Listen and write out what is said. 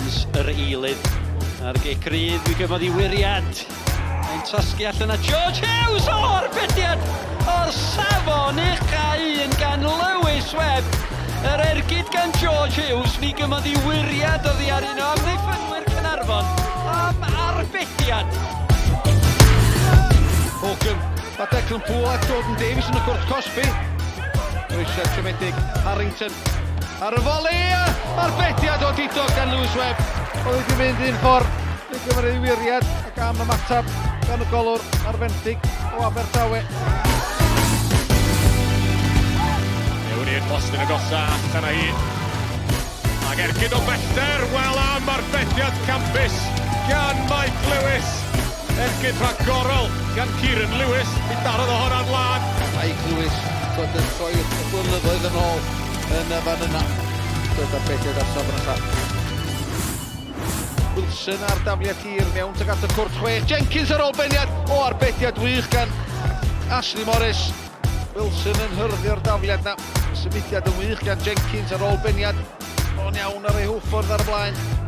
Evans yr eilydd. A'r gic rydd, mi gyfodd i wiriad. Mae'n tasgu allan a George Hughes! O, arbediad o'r safon ucha un gan Lewis Webb. Yr ergyd gan George Hughes, mi gymodd i wiriad oddi ar un o amddiffynwyr Caernarfon am arbediad. Holcomb, mae Declan Poole a Jordan Davies yn y cwrt cosbi. Croesiad siomedig Harrington ar y foli, arbediad o didog gan Lewis Webb. Oedd wedi mynd un ffordd, nid gyfer ei wiriad ac am ymateb gan y golwr ar fenthyg o Abertawe. Mewn i'r postyn agosa, allan â hi. Ac ergyd o bellter, wel am arbediad campus gan Mike Lewis. Ergyd rhagorol gan Kieran Lewis, mi darodd o honna'n lân. Mike Lewis, twyd yn troi'r blynyddoedd yn ôl yn y fan yna. Twyd arbediad ar safon y llall. Wilson ar dafliad hir mewn tuag at y cwrt chwech. Jenkins ar ôl beniad o arbediad wych gan Ashley Morris. Wilson yn hyrddio'r dafliad na. Symudiad yn wych gan Jenkins ar ôl beniad. Bron iawn ar ei hwffordd ar y blaen.